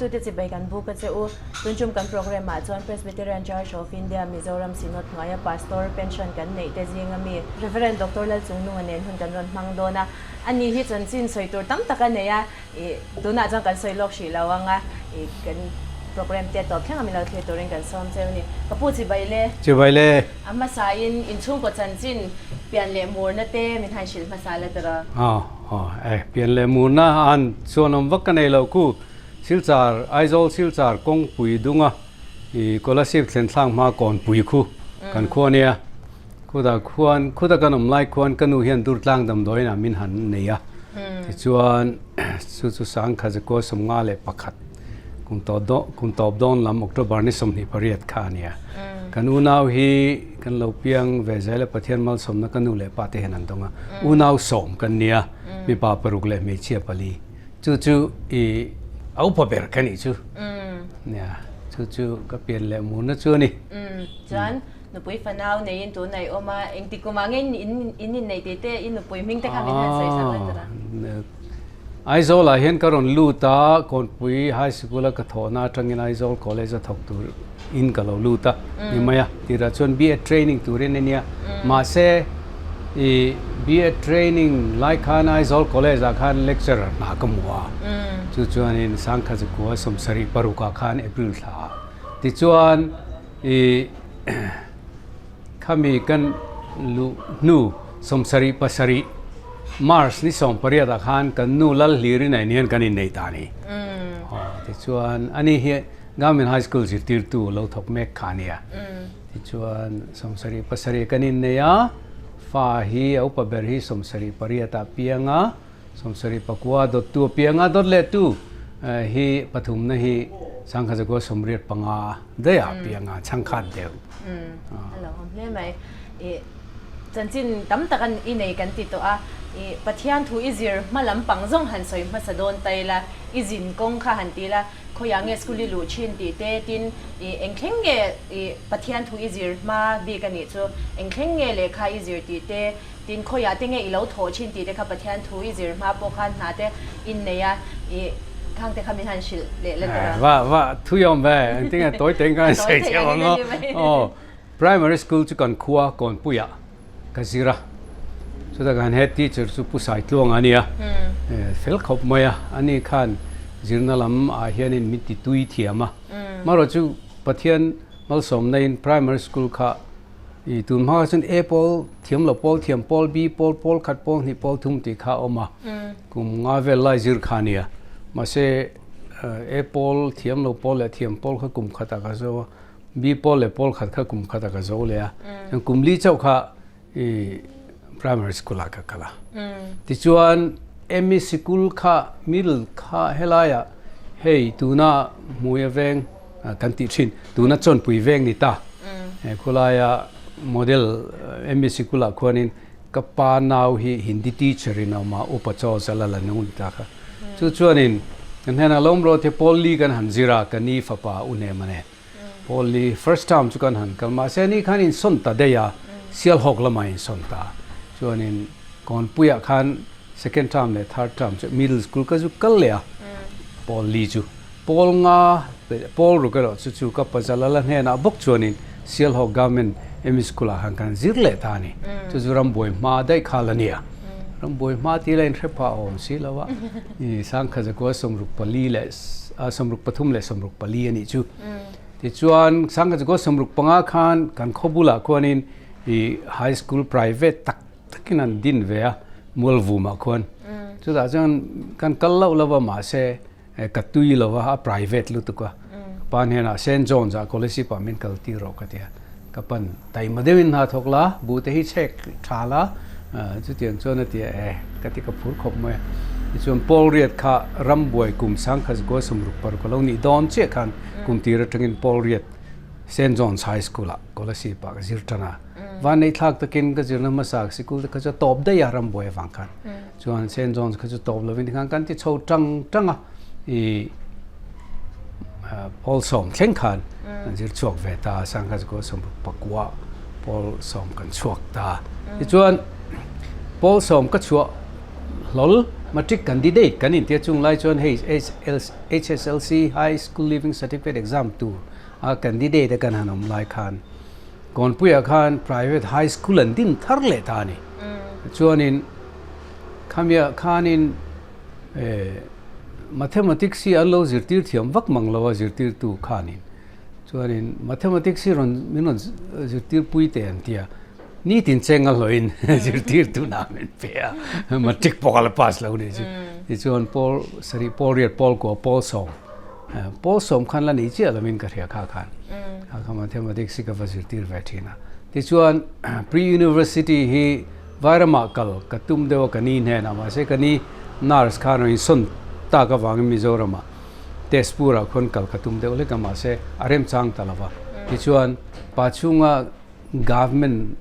Thlirtute chibai kan buk a che u. Tunchum kan programme ah chuan Presbyterian Church of India Mizoram Synod hnuaia Pastor pension kan neih te zinga mi Rev. Doctor Lalchungnunga nen hun kan rawn hmang dawn a. Ani hi chanchin sawi tur tam tak a nei a, ih tunah chuan kan sawi lawk hrih lo ang a, ih kan programme te tawp thleng a min lo thlir turin kan sawm cheu a ni. Ka pu chibai le. Chibai le. A hmasain inchhungkaw chanchin pian leh murna te min han hrilh hmasa la tawh a. Aw, aw, e, pian leh murna an chuan awm vak ka nei lo ku. Silchar, Aizawl Silchar kawngpui dunga i Kolasib thlen thlak hma kawnpui khu kan khua nia. Khuta khuan, khuta kan awm lai khuan ka nu hian Durtlang damdawiin ah min han nei a. Tichuan chu chu Sangkha Zikua 51 kum tawp dawn, kum tawp dawn lam October ni 28 kha a nia. Kan unau hi kan lo piang ve zel a, Pathian malsawmna ka nu leh pa te hian an dawng a. Unau sawm kan nia, mipa paruk leh hmeichhia pali. Chu chu i a upa ber ka nih chu. Nia, chu chu ka pian leh murna chu a ni. Chuan nupui fanau neiin tuna i awm a, engti kumah nge in in inneih tih te i nupui hming te kha min han sawi sak la tura. Aizawl-ah hian ka rawn lut a, Kawnpui High School-a ka thawhna atangin Aizawl College-a thawk tur in ka lo lut a ni mai a, tirah chuan B.Ed training turin a nia. Mahse, i B.Ed training lai khan Aizawl College-ah khan lecturer hna ka hmu a, chu chuanin Sangkha Zakua 76 ah khan April thla ah. Tichuan, i khami kan luh hnu 77 March ni 18 ah khan kan nu lal hlir in a in hian kan innei ta a ni. Tichuan, ani hi Government High School zirtirtu lo thawk mek kha a nia. Tichuan 77 kan innei a, fa hi a upa ber hi 78 ah piang a, 79 dawttu a piang a, dawt leh tu hi pathumna hi sangkhat zakua 85 daih ah a piang a, chhangkhat deuh. A lo awm hle mai. I chanchin tam tak i nei kan ti tawh a, i Pathian thu i zir hma lampang zawng han sawi hmasa dawn ta ila, i zin kawng kha han ti ila, Khawiah nge school i luh thin tih te tin i eng thleng nge i Pathian thu i zir hma bik a nih chu, eng thleng nge lehkha i zir tih te tin khawiah te nge i lo thawh thin tih te kha Pathian thu i zir hma pawh khan hna te in nei a, i khang te kha min han hrilh leh la tur a. Va va thui awm ve, engtin nge tawi teng khan sawi cheu ang aw. Aw primary school chu kan khua Kawnpuiah ka zir a, chutah kan head teacher chu Pu Saitluanga a nia, fel khawp mai a, ani khan zirna lam ah hianin min ti tui thiam a, marawh chu Pathian malsawmna in primary school kha i tun hma kha chuan A pawl thiam lo pawl thiam pawl B pawl pawl khat pawl hnih pawl thum tih kha a awm a, kum nga vel lai zir kha a nia, mahse A pawl thiam lo pawl leh thiam pawl kha kum khatah ka zo a. B pawl leh pawl khat kha kum khat a ka zo leh a, chuan kum li chauh kha i primary school ah ka kal a. Tichuan ME sikul kha middle kha helaiah hei tuna Hmuia veng kan tih thin, tuna Chawnpui veng ni ta, he khawlaia model ME sikul ah khuanin ka pa nau hi Hindi teacher in a awm a, Upa Chaw Zala la nung ni ta kha. Chu chuanin kan hnenah lawm rawh te pawl li kan han zir a, ka ni fapa u hnem a nen. Pawl li first term chu kan han kal mahse ni khan in sawn ta daih a, Sialhawk lamah in sawn ta. Chuanin Kawnpuiah khan second term leh third term chu middle school ka zu kal leh a, pawl li chu. Pawl nga pawl ruk erawh chu chu ka pazal a la hnenah bawk chuanin Sialhawk Government ME School ah khan kan zir leh ta a ni. Chu chu rambuai hma daih kha la nia. Rambuai hma tih la inhre phah awm si lo a, i sangkhat zakua 64 leh 63 leh 64 a nih chu. Tichuan sangkhat zakua 65 khan kan khaw bulah khuanin i high school private tak takin an din ve a Mualvumah khuan. Chutah chuan kan kal loh lo va mahse Ka tui lo a, a private lutuk a. Ka pa hnenah Saint John's ah scholarship ah min kal tir rawh ka ti a. Ka pan taima deuhin hna thawk la, bu te hi chhek tha la, chutiang chuan a ti a, e ka ti ka phur khawp mai a. Tichuan Paul Riat kha rambuai kum sangkhat zakua 61 ka lo nih dawn chiah khan kum tir atangin Paul Riat Saint John's High School ah scholarship ah ka zir tan a. Vanneih thlak takin ka zirna hmasa sikul te kha chu a tawp daih a rambuai avang khan. Chuan Saint John's kha chu tawp lovin tikhan kan ti chho tang tang a, i pawl sawm thleng khan kan zir chhuak ve ta a, sangha chu 69 pawl sawm kan chhuak ta. Tichuan pawl sawm ka chhuah hlawl Matric candidate kan intia chung lai chuan hei HSLC, High School Leaving Certificate exam tur a candidate a kan han awm lai khan Kawnpuiah khan private high school an din thar leh ta a ni. Chuanin khamiah khanin Mathematics hi an lo zirtir thiam vak mang lo a zirtirtu khanin. Chuanin Mathematics hi rawn min rawn zirtir pui teh an ti a, nitin cheng a hlawhin zirtirtu nah min pe a, matric pawh ka la pass lo ni chu. Tichuan pawl sarih, pawl riat, pawl kua, pawl sawm, pawl sawm khan la nei chiah lovin ka hria kha khan. Kha kha Mathematics hi ka va zirtir ve thin a. Tichuan pre-university hi Vairamah kal ka tum deuh a ka ni hnenah mahse ka ni nurse khan rawn insawn tak avangin Mizoramah Tezpurah khawn kal ka tum deuh hlek a mahse a remchang ta lova. Tichuan Pachhunga Government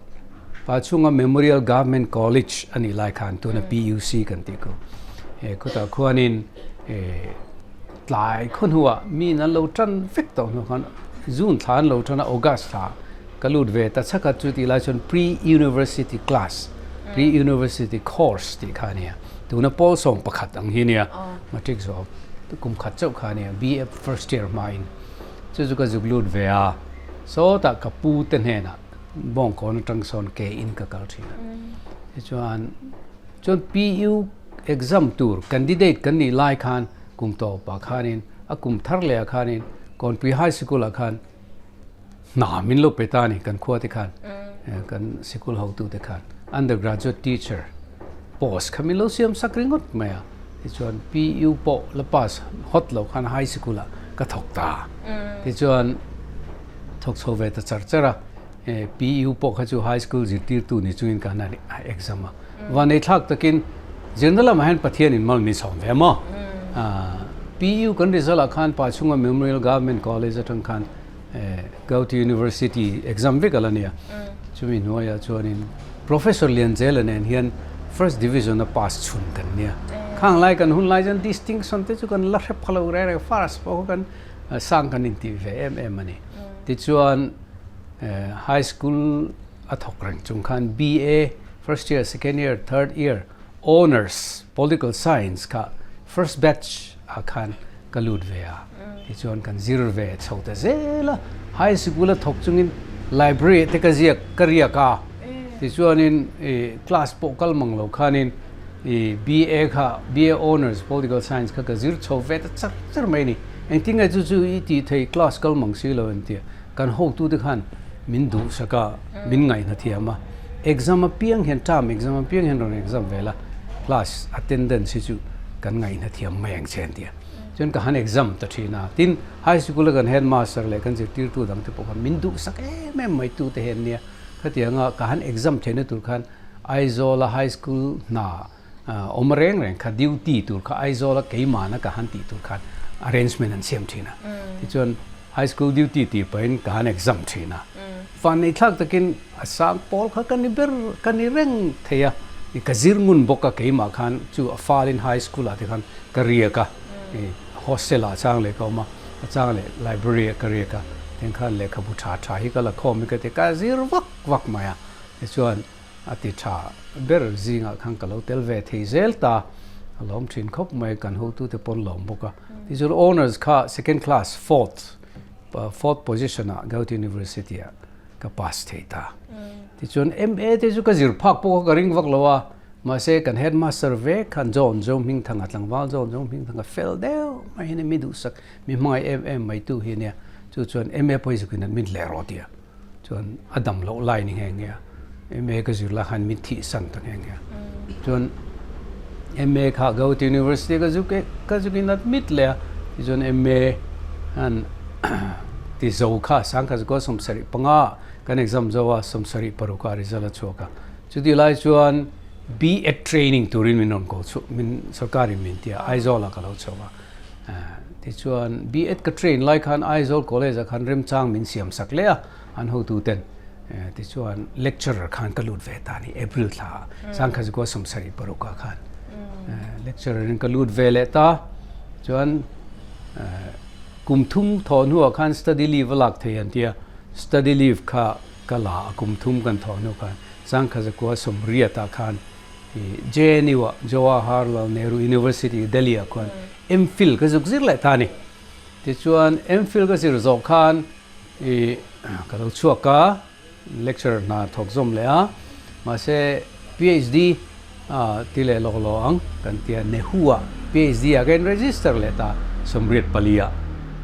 Pachhunga Memorial Government College a nih lai khan tuna PUC kan tih ku he khawtah khuanin tlai khaw hnuah mi an lo tan vek tawh hnu khan June thla an lo tan a August thla Ka lut ve ta chak a, chutih lai chuan Pre-University Class, Pre-University Course tih kha a nia. Tuna pawl 11 ang hi a nia, Matric zawh kum khat chauh kha a nia, BA first year hmain. Chu chu ka zuk lut ve a, sawtah ka pu te hnenah Bawngkawn atang sawn ke in ka kal thin a. Tichuan, chuan PU exam tur candidate kan nih lai khan kum tawpah khanin a kum thar lehah khanin Kawnpui High Sikul ah khan Hna min lo pe ta a ni kan khua te khan kan sikul hotu te khan undergraduate teacher post kha min lo siam sak ringawt mai a tichuan PU pawh la pass hawt lo khan high sikul ah ka thawk ta tichuan thawk chho ve ta char char a PU pawh kha chu high school zirtirtu ni chungin ka han exam a vanei thlak takin zirna lamah hian Pathian in mal min sawm ve maw PU kan result ah khan Pachhunga Memorial Government College atang khan Gauhati University exam vek a la nia. Chumi hnuaiah chuanin Professor Lianzela nen hian First Division a pass chhun kan nia. Khang lai kan hun lai chuan distinction te chu kan la hre pha lo reng reng, first pawh kha kan sang kan intih ve em em a ni. Tichuan High School a thawk reng chung khan BA First Year, Second Year, Third Year Honours Political Science kha First Batch ah khan ka lut ve a, tichuan kan zir ve chho ta zel a, high sikul a thawk chungin library te ka ziak ka riak a, tichuanin ih class pawh kal mang lo khanin ih BA kha BA Honours Political Science kha ka zir chho ve ta char char mai a ni, engtin nge chu chu i tih thei class kal mang si lo an ti a, kan hotu te khan min duhsak a, min ngaihna thiam a, exam apiang hian term exam apiang hian rawn exam vel a, class attendance hi chu kan ngaihna thiam mai ang che an ti a, chuan ka han exam ta thin a, tin high school a kan headmaster leh kan zirtirtu dang te pawh khan min duhsak em em mai tu te hi an nia, khatianga ka han exam theihna tur khan Aizawl a high school hna awm reng reng kha duty tur kha Aizawl a keimahna ka han tih tur khan arrangement an siam thin a, tichuan high school duty tih pahin ka han exam thin a, vanneih thlak takin a sang pawl kha ka ni ber ka ni reng thei a, ka zir ngun bawk a keimah khan chu a falin high school ah te khan ka riak a, hostel ah chang leh ka awm a, a chang leh library ah ka riak a, tiang khan lehkhabu tha tha hi ka la khawm hi ka ti ka zir vak vak mai a, tichuan. A ti tha ber zingah khan ka lo tel ve thei zel ta, a lawm thin khawp mai, kan hotute pawn lawm bawk a. Tichuan Honours kha second class fourth, fourth position ah Gauhati University ah ka pass thei ta. Tichuan MA te chu ka zir phak pawh kha ka ring vak lo a, mahse kan headmaster vek khan John Zohmingthanga, tlangval John Zohmingthanga fel deuh mai hi a nia, mi duhsak, mi hmangaih em em mai tu hi a nia, chu chuan MA pawh hi zukin an min leh rawh tia. Chuan a dam loh lai ni nghe nghe a, MA ka zir lai khan min thih san ta nghe nghe a. Chuan MA kha Gauhati University ka zuk e, ka zuk in admit leh a, tichuan MA han ti zo kha sangkhat zakua 75 kan exam zo a, 76 a result a chhuak a. Chutih lai chuan B.Ed training turin min rawn ko chhuah, min sarkarin min ti a, Aizawl ah ka lo chho a. Tichuan B.Ed ka train lai khan Aizawl College ah khan remchang min siam sak leh a, an hotu ten. Tichuan lecturer khan ka lut ve ta a ni, April thla ah, 1976 ah khan lecturer in ka lut ve leh ta. Chuan kum thum thawh hnuah khan study leave a lak thei an tia, study leave kha ka la a kum thum kan thawh hnu khan 1980 ah khan. JNU ah Jawaharlal Nehru University Delhi ah khuan MPhil ka zuk zir leh ta a ni. Tichuan MPhil ka zir zawh khan ih ka lo chhuak a, lecture hna thawk zawm leh a, mahse PhD ah ti leh lawk lo ang kan tia Nehu ah PhD ah ka in register leh ta 84 ah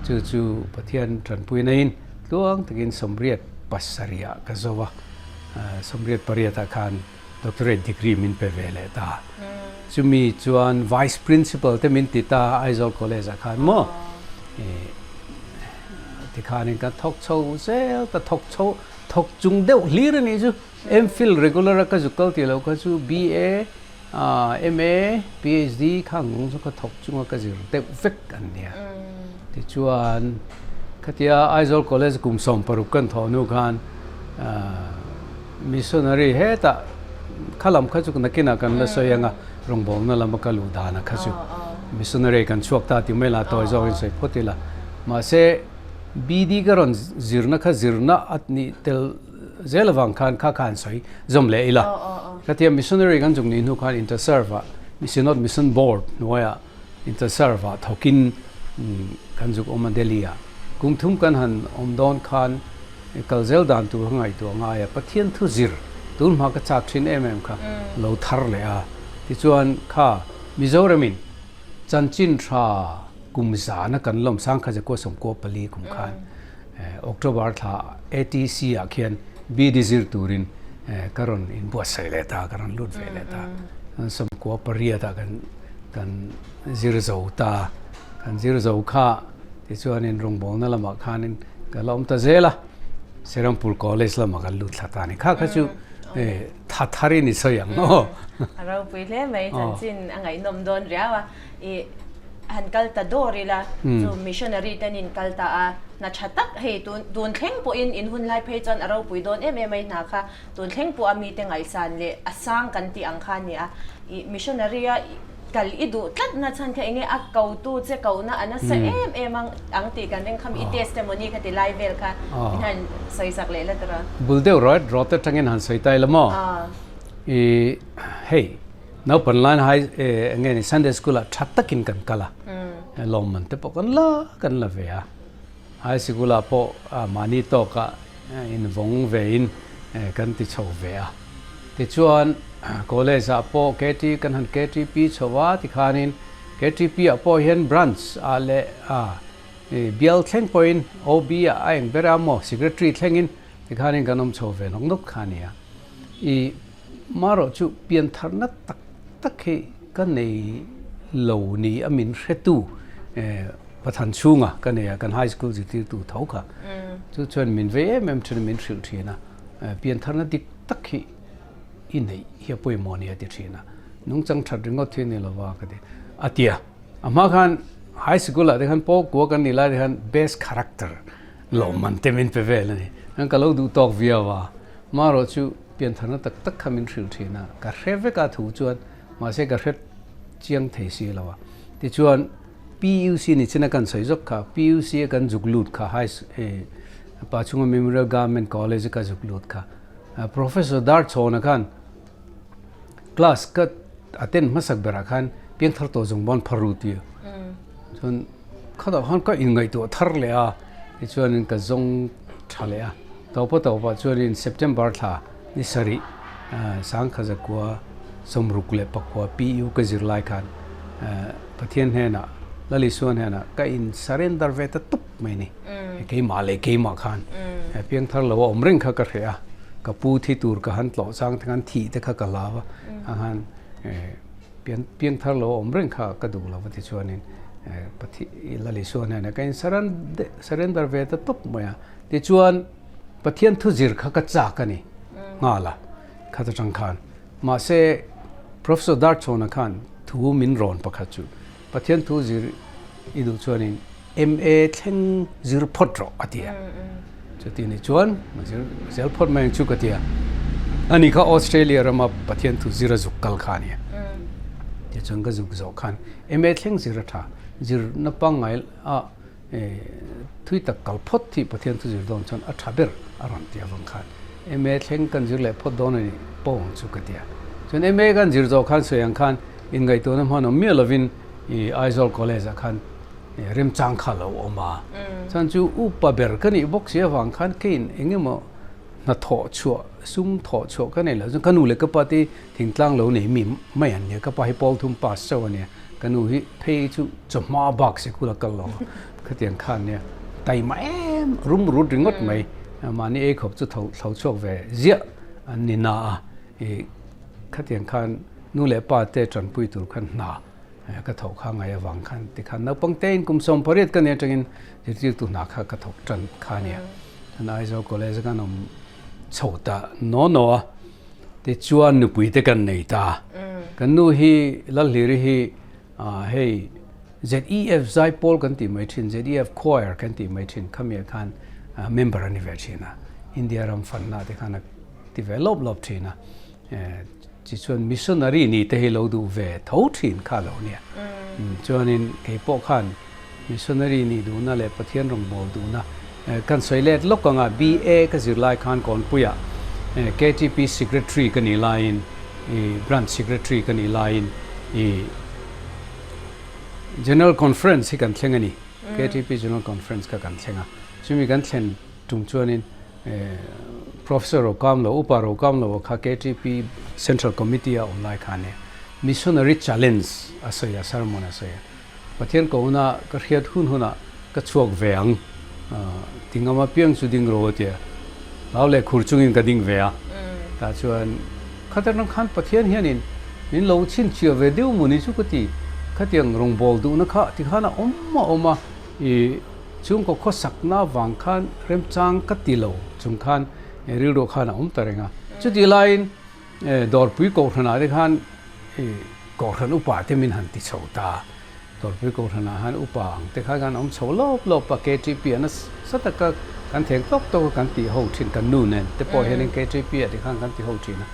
chu chu Pathian tanpui naiin tluang takin 87 ah ka zo a, 88 ah khan Doctorate degree min pe ve leh ta. Chumi chuan Vice Principal te min ti ta Aizawl College ah khan maw tikhanin kan thawk chho zel ta thawk chho thawk chung deuh hlir a nih chu. MPhil regular a ka zuk kal tih loh kha chu BA, MA, PhD kha ang chu ka thawk chunga ka zir deuh vek an nia. Tichuan khatia Aizawl College kum 16 kan thawh hnu khan Missionary hetah kha lam kha chu nakinah kan la sawi anga rawngbawlna lama ka luh dana kha chu missionary kan chhuak ta ti mai la tawi zawkin sawi phawt ila. Mahse BD ka rawn zirna kha zirna a nih tel zel avang khan kha kha han sawi zawm leh ila. Khatia missionary kan chung nih hnu khan Interserve ah Synod Mission Board hnuaiah Interserve ah thawkin kan zuk awm a Delhi ah. Kum thum kan han awm dawn khan kal zel dan tur ka ngaihtuah ngai a, Pathian thu zir tun hma ka chak thin em em kha lo thar leh a. Tichuan kha Mizoramin chanchin tha kum zana kan lawm sangkhat zakua 94 kum khan October thla ATC ah khian BD zir turin ka rawn inbuatsaih leh ta, ka rawn lut ve leh ta. 98 ah kan kan zir zo ta, kan zir zo kha Tichuanin rawngbawlna lamah khanin ka la awm ta zel a, Serampur College lamah kan lut thla ta a ni. Kha kha chu tha tharin i sawi ang aw. A ropui hle mai, chanchin a ngaihnawm dawn riau a. I han kal ta dawr ila, chu missionary ten in kal ta a, hna tha tak hei tun thleng pawhin in hun lai phei chuan a ropui dawn em em a i hna kha tun thleng pawh a mite ngaihsan leh a sang kan tih ang kha a ni a. I missionary a Kal i duh tlat na chhan kha enge a ko tu che ko na a nasa em em ang ang tih kan ring kham i testimony kha ti lai vel kha min han sawi sak leh la tawh a. Bul deuh rawt rawt atangin han sawi tai la maw? I hei naupan lain hai enge ni Sunday school ah tha takin kan kal a, lawmman te pawh kan la kan la ve a. High sikul ah pawh mahni tawk ah invawng ve in kan ti chho ve a. Tichuan college ah pawh KT kan han KTP chho a tikhanin KTP ah pawh hian branch ah leh bial thleng pawhin OB ah a eng ber a maw secretary thlengin tikhanin kan awm chho ve nawk nawk kha a ni a. I marawh chu piantharna tak tak hi ka nei lo ni a min hretu Pathan chhunga ka nei a, kan high school zirtirtu tho kha. Chu chuan min vei em em thin a, min hrilh thin a, piantharna dik tak hi i neih hi a pawimawh nia ti thin a, nungchang that ringawt hi a ni lova ka ti a ti a. A hma khan high school ah te khan paw kua kan nih lai te khan best character lawmman te min pe vel a ni. Ka lo duh tawk viau a, marawh chu piantharna tak tak kha min hrilh thin a, ka hre vek a thu chuan mahse ka hre chiang thei si lo a. Tichuan PUC ni china kan sawi zawk kha, PUC a kan zuk lut kha, high Pachhunga Memorial Government College a ka zuk lut kha. Professor Darchhawna khan class ka attend hmasak berah khan piangthar tawh zawng bawn phar ru ti a. Chuan khatah khan ka inngaihtuah thar leh a, tichuanin ka zawng tha leh a. Tawpa tawpah chuanin September thla ni sarih 1969 PU ka zir lai khan Pathian hnenah, Lal Isua hnenah ka in surrender ve ta tup mai ni. Keimah leh keimah khan piangthar lo a awm reng kha ka hreh a, ka pu thi tur ka han tlawh chang te khan thih te kha ka hlau a, a han piangthar lo a awm reng kha ka duh lo va tichuanin Lal Isua hnenah ka in surrender ve ta tup mai a. Tichuan Pathian thu zir kha ka chak a ni nghal a, khat atang khan. Mahse Professor Darchhawna khan thu min rawn pakhat chu Pathian thu zir i duh chuanin MA thleng zir phawt rawh a ti a. Chuti ni chuan zir zel phawt mai ang chu ka ti a. Ani kha Australia rama Pathian thu zir a zuk kal kha a ni a. Tichuan ka zuk zawh khan MA thleng zir a tha, zirna pangngai a Thui tak kal phawt hi Pathian thu zir dawn chuan a tha ber a rawn ti avang khan MA thleng kan zir leh phawt dawn a nih pawh ang chu ka ti a. Chuan MA kan zir zawh khan sawi ang khan inngaihtuahna hman awm miah lovin i Aizawl College ah khan remchang kha a lo awm a. Chuan chu upa ber ka nih bawk si avang khan keiin eng emaw hna thawh chhuah, sum thawh chhuah ka nei lo. Chuan ka nu leh ka pa te thingtlang lo nei mi mai an nia, ka pa hi pawl thum pass chauh a nia, ka nu hi phei chu chawhma bak sikul a kal lo a, khatiang khan nia taima em rum rut ringawt mai, mahni ei khawp chu tho thlo chhuak ve ziah an ni na a, ih khatiang khan nu leh pa te tanpui tur khan hna ka thawh kha ngai avang khan tikhan naupang tein kum 18 ka nih atangin zirtirtu hna kha ka thawk tan kha a nia. Chuan Aizawl College a kan awm chho ta naw naw a, tichuan nupui te kan nei ta. Kan nu hi Lalhliri hi hei ZEF Zaipawl kan tih mai thin, ZEF Choir kan tih mai thin khamiah khan member a ni ve thin a, India ram fanna te khan a ti ve lawp lawp thin a. Tichuan missionary ni te hi lo duh ve tho thin kha lo nia. Chuanin kei pawh khan missionary nih duhna leh Pathian rawngbâwl duhna kan sawi let lawk ang a, BA ka zir lai khan Kawnpuiah ktp secretary ka nih laiin branch secretary ka nih laiin General Conference hi kan thleng a ni, ktp General Conference kha kan thleng a, chumi kan thlen tum chuanin Professor Rokamlo, Upa Rokamlo kha ktp Central Committee a awm lai khan Missionary Challenge a sawi a, sermon a sawi a. Pathian kohna ka hriat hun hunah ka chhuak ve ang, tingam apiang chu ding ro a ti a, hlau leh khur chungin ka ding ve a. Tah chuan khatarnang khan Pathian hianin min lo chhinchhiah ve deuh maw ni chu ka ti, khatiang rawngbâwl duhna kha tikhan a awm a awm a, i chhungkaw khawsakna vang khan remchang ka ti lo chung khan rilru khan a awm ta reng a. Chutih laiin Dawrpui Kohhranah te khan Kohhran upa te min han ti chho ta. Dawrpui Kohhranah han upa ang te kha khan awm chho lawp lawp a, KTP a nasa taka kan theng tawk tawk a kan tih ho thin, kan nu nen te pawh hianin KTP ah te khan kan ti ho thin a.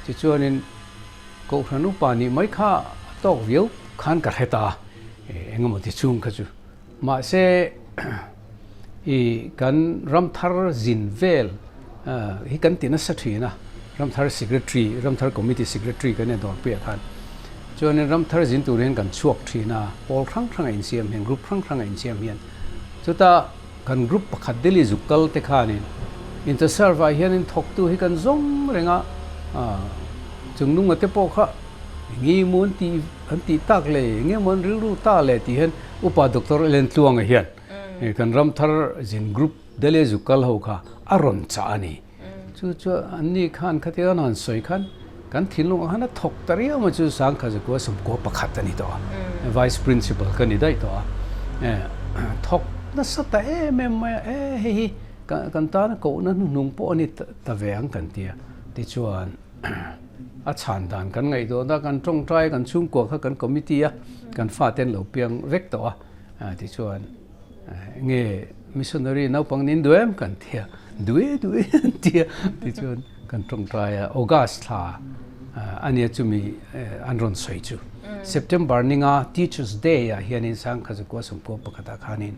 Tichuanin Kohhran upa nih mai kha a tawk viau khan ka hre ta, engemaw ti chhung kha chu. Mahse, i kan Ramthar zin vel hi kan ti nasa thin a, Ramthar Secretary, Ramthar Committee Secretary kan indawrpuiah khan chuanin Ramthar zin tur hian kan chhuak thin a, pawl hrang hrang a insiam hian, group hrang hrang a insiam hian chuta kan group pakhat Delhi zuk kal te khanin Interserve ah hianin thawktu hi kan zawng reng a, chungnunga te pawh kha enge maw an tih an tih tak le, enge maw an rilru ta le tih hian Upa Doctor Ellen Tluanga hian kan Ramthar zin group Delhi zuk kal ho kha a rawn chah a ni. Chu chu anni khan khatia an han sawi khan kan thinlung ah khan a thawk ta riau mai chu Sangkha Zakua Sawmkua pakhat a ni tawh a, Vice Principal ka ni daih tawh a, thawk nasa ta em em mai a, e hei hi kan tana kohna hnuhnung pawh a ni ta ve ang kan ti a, tichuan A chhan dan kan ngaihtuah a, kan tawngtai, kan chhungkua kha kan committee a, kan fate an lo piang vek tawh a, tichuan nge missionary naupang nin duh em kan ti a, duh e duh e an ti a, tichuan kan tawngtai a, August thla a nia chumi an rawn sawi chu. September ninga Teachers Day ah hianin Sangkha Zakua Sawmkua pakhatah khanin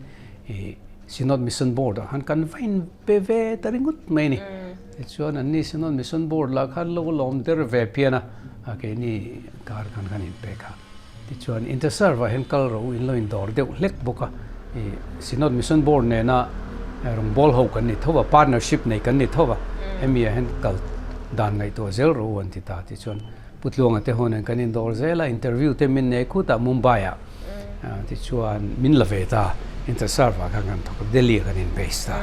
ih Synod Mission Board ah khan kan va in pe ve ta ringawt mai a ni. Tichuan anni Synod Mission Board lah khan lo lawm der ve phian a, a keini kar khan kan in pek a. Tichuan Interserve ah hian kal ro in lo in dawr deuh hlek bawk a, ih Synod Mission Board nena rawngbâwl ho kan ni tho va, partnership nei kan ni tho va, hemi ah hian kal dan ngaihtuah zel ro an ti ta. Tichuan Pu Tluanga te ho nen kan in dawr zel a, interview te min nei khutah Mumbai ah Tichuan min la ve ta, Interserve ah khan kan thawk a, Delhi ah kan in base ta,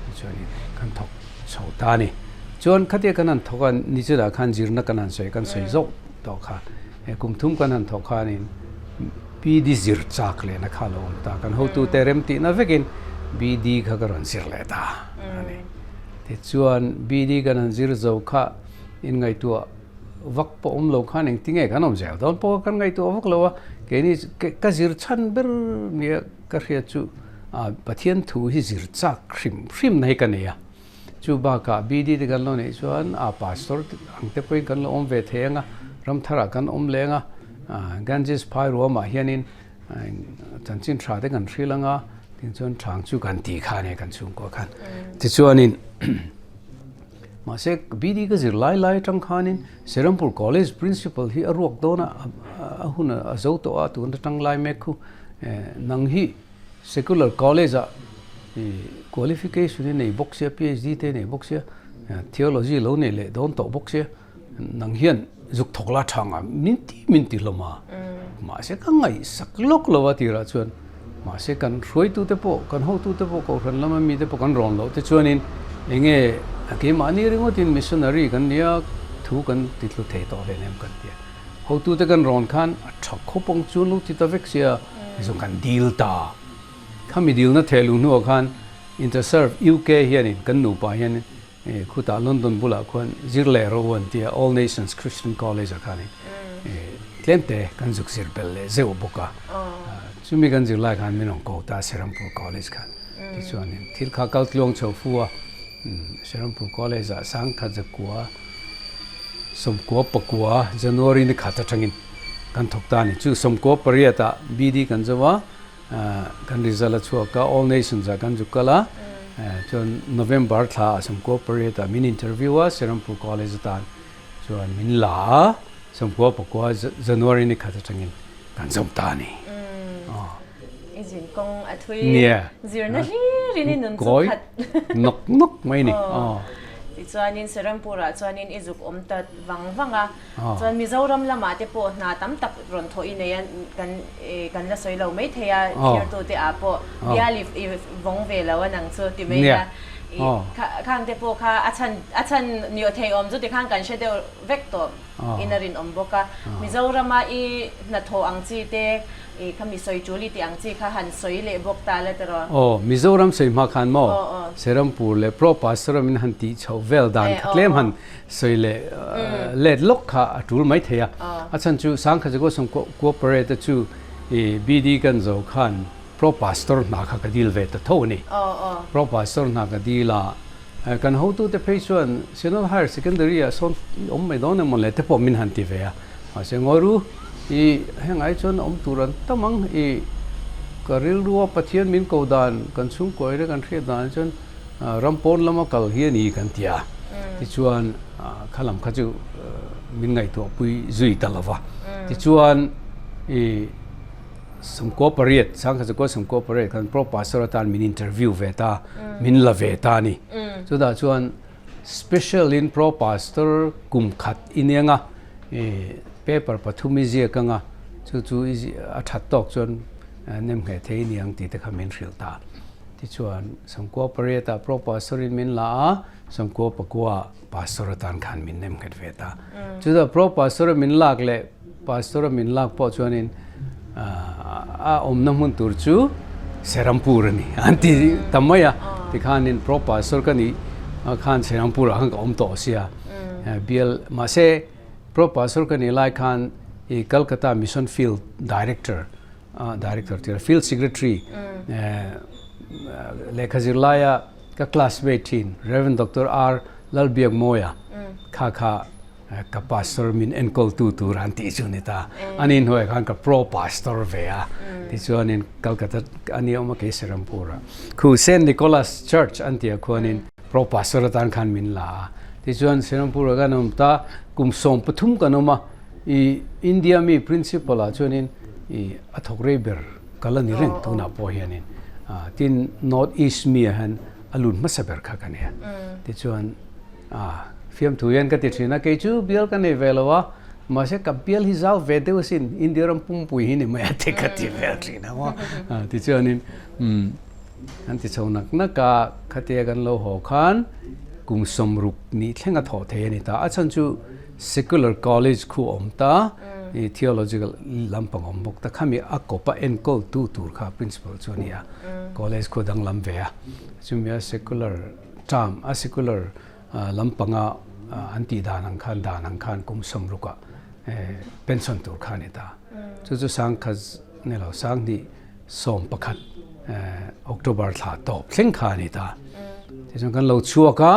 tichuan kan thawk chho ta a ni. Chuan khatia kan han thawk a, nichilah khan zirna kan han sawi, kan sawi zawk tawh kha, he kum thum kan han thawk khanin BD zir chak lehna kha a lo awm ta, kan hotute remtihna vekin BD kha ka rawn zir leh ta a ni. Tichuan BD kan han zir zo kha inngaihtuah vak pawh awm lo khan engtinge kan awm zel dawn pawh kan ngaihtuah vak lo a, keini ka zir chhan ber nia ka hriat chu Pathian thu hi zir chak hrim hrim na hi ka nei a, chu bakah BD te kan lo neih chuan a pastor ang te pawhin kan lo awm ve thei ang a, ramtharah kan awm leng a, Ganges phai ruamah hianin chanchin tha te kan hril ang a, tin chuan thang chu kan ti kha a nia kan chhungkua khan tichuanin. Mahse, BD ka zir lai lai atang khanin Serampur College Principal hi a ruak dawn a, a hun a zo tawh a, tun atang lai mek khu nang hi Secular College ah qualification i nei bawk sia, PhD te i nei bawk sia, Theology lo nei leh dawn tawh bawk sia, Nang hian zuk thawk la tha nga min ti min ti hlawm a, mahse ka ngaihsak lawk lo a tirah chuan mahse kan hruaitute pawh kan hotute pawh kohhran lama mite pawh kan rawn loh te chuanin enge keimahni ringawtin missionary kan nia thu kan ti tlu thei tawh hle nem kan ti a, hotute kan rawn khan a tha khawp ang chuan lo ti ta vek sia tichuan kan dil ta, khami dilna theh luh hnuah khan Interserve UK hianin kan nupa hianin Khutah London bulah khuan zir leh ro an tia All Nations Christian College ah khanin tlem te kan zuk zir belh leh zeuh bawk a. Chumi kan zir lai khan min rawn ko ta Serampur College khan. Tichuanin thil kha kal tluang chho fu a, Serampur College ah sangkhat zakua sawmkua pakua January ni khat atangin kan thawk ta a ni. Chu sawmkua pariat ah BD kan zo a. Kan result a chhuak a, All Nations ah kan zuk kal a, chuan November thla ah sawmkua pariat ah min interview a, Serampur College atan chuan min la a, sawmkua pakua January ni khat atangin kan zawm ta a ni. I zin kawng a thui zirna hlirin i nun chu khat nawk nawk mai a ni. Tichuanin Serampur ah chuanin i zuk awm ta vang vang a. Chuan Mizoram lamah te pawh hna tam tak rawn thawh i nei a, kan kan la sawi lo mai thei a, thirtute ah pawh bial i vawng ve lo a nang chu ti mai ila. Khang te pawh kha a chhan a chhan niawh thei awm chu tikhan kan hre deuh vek tawh in a rinawm bawk a. Mizorama i hnathawh ang chi te I kha mi sawi tul i tih ang chi kha han sawi leh bawk ta la tiraw? Aw, Mizoram sawi hma khan maw? Serampur leh Pro Pastor min han tih chhoh vel dan kha tlem han sawi leh let lawk kha a tul mai thei a. A chhan chu Sangkha Jagosom Cooperate chu i BD kan zo khan Pro Pastor hna kha ka dil ve ta tho a ni. Pro Pastor hna ka dil a, kan hotute phei chuan Synod Higher Secondary ah sawn i awm mai dawn emaw le te pawh min han ti ve a. Mahse ngawi ru, i heng ai chuan awm tur an tam ang, i ka rilrua Pathian min ko dan kan chhungkuai leh kan hriat dan chuan ram pawn lama kal hi a ni kan ti a. Tichuan kha lam kha chu min ngaihtuah pui zui ta lo va. Tichuan i sawmkua pariat, sangkhat zakua sawmkua pariat khan Pro Pastor atan min interview ve ta, min la ve ta a ni. Chutah chuan Special in Pro Pastor kum khat i nia nga, i paper pathum i ziak anga, chu chu i a that tawk chuan nem ngheh thei i ni ang tih te kha min hrilh ta. Tichuan Sawmkua pariat ah Pro Pastor in min la a, Sawmkua pakua ah Pastor atan khan min nem nghet ve ta. Chutah Pro Pastor a min lak leh Pastor a min lak pawh chuanin a awmna hmun tur chu Serampur a ni an ti ta mai a, tikhanin Pro Pastor ka nih khan Serampur ah khan ka awm tawh sia bial mahse Pro Pastor ka nih lai khan i Calcutta Mission Field Director Director tira Field Secretary lehkha zir laia ka classmate thin Rev Doctor R Lalbiakmawia kha kha Ka pastor min enkawltu tur an tih chu ni ta. Ani hnuaiah khan ka pro pastor ve a. Tichuanin Calcutta a ni awm a kei Serampur ah. Khu Saint Nicholas Church an tih ah khuanin pro pastor atan khan min la a. Tichuan Serampur ah khan awm ta kum 13 kan awm a. I India mi principal ah chuanin i a thawk rei ber kal a ni reng tunah pawh hianin. Tin North East mi ah hian a lut hmasa ber kha ka nia. Tichuan. A, fiamthu hian ka ti thin a, kei chu bial ka nei ve lo a, mahse ka bial hi zau ve deuh asin, India ram pumpui hi ni mai a ti ka ti vel thin a maw. Tichuanin umm an ti chho nak nak a, khatia kan lo haw khan kum 60 nih thleng a thawh thei a ni ta, a chhan chu secular college khu a awm ta, i theological lampang a awm bawk ta, khami a kawpa enkawl tu tur kha principal chu a ni a, college khu a danglam ve a, chumi a secular Term a secular lampanga an tih dan ang khan dan ang khan kum 60 ah pension tur kha a ni ta. Chu chu sangkhat ni lo sanghnih 11 October thla tawp thleng kha a ni ta. Tichuan kan lo chhuak a,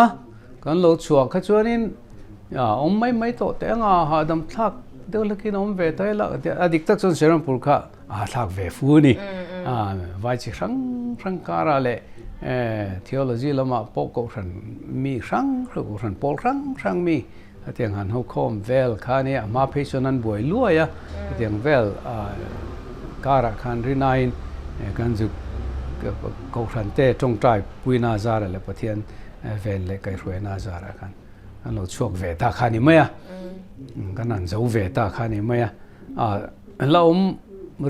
kan lo chhuah kha chuanin awm mai mai tawh teh anga hahdam thlak deuh hlakin awm ve ta ila a dik tak chuan Serampur kha a thlak ve fu a ni. Vai chi hrang hrang karah leh. Theology lamah pawh kohhran mi hrang hrang, kohhran pawl hrang hrang mi hetiang han ho khawm vel kha a nia, a hma phei chuan an buai luai a, hetiang vel karah khan rinain kan zuk kohhran te tawngtai puina zara leh Pathian ven leh kaihhruaina zarah khan an lo chhuak ve ta kha a ni mai a, kan han zo ve ta kha a ni mai a. A la awm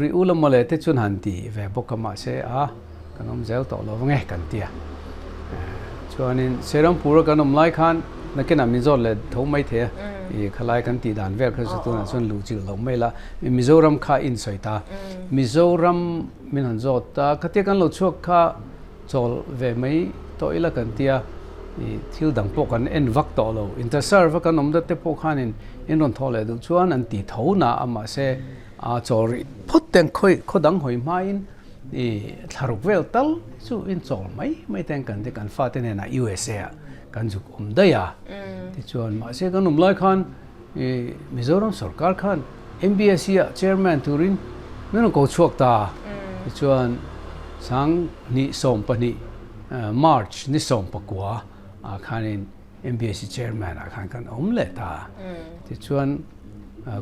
rih u la mawle te chuan han ti ve bawk a mahse a kan awm zel tawh lo nge kan ti a. Chuanin Serampur a kan awm lai khan nakinah min zawt leh tho mai thei a, i khalai kan tih dan vel kha chu tunah chuan luh chilh loh mai la, Mizoram kha in sawi ta. Mizoram min han zawt ta, khatia kan lo chhuak kha chawl ve mai tawh ila kan ti a, i thil dang pawh kan en vak tawh lo. Interserve a kan awm dat te pawh khanin In rawn thawh leh duh chuan an ti tho na a mahse a chawl rih phawt ten khawi khaw dang hawi hmain i thlaruk vel tal chu in chawl mai mai ten kan ti kan fate hnenah USA ah kan zuk awm daih a tichuan mahse kan awm lai khan i Mizoram sorkar khan MBSC ah chairman turin min rawn ko chhuak ta tichuan sanghnih 12 March ni 19 ah khanin MBSC Chairman ah khan kan awm leh ta. Tichuan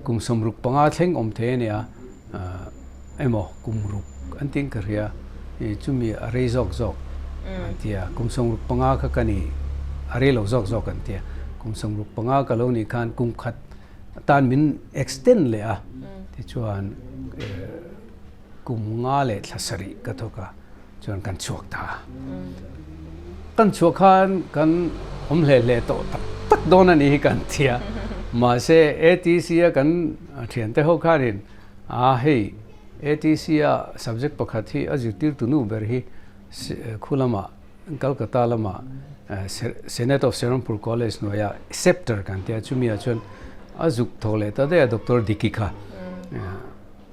kum 65 thleng awm thei a nia, emaw kum ruk an tiin ka hria, chumi a rei zawk zawk an ti a, kum 65 kha ka ni, a rei lo zawk zawk an ti a, kum 65 ka lo nih khan kum khat tan min extend leh a, tichuan kum nga leh thla sarih ka thawk a. Chuan kan chhuak ta a. Kan chhuah khan kan awm hle hle tawh tak tak dawn a nih hi kan ti a. Mahse ATC a kan thiante ho khanin a hei ATC a subject pakhat hi a zirtirtu nu ber hi khu lamah Calcutta lamah Senate of Serampur College hnuaia Scepter kan tia chumi ah chuan a zuk thawk leh ta daih a Doctor Diki kha.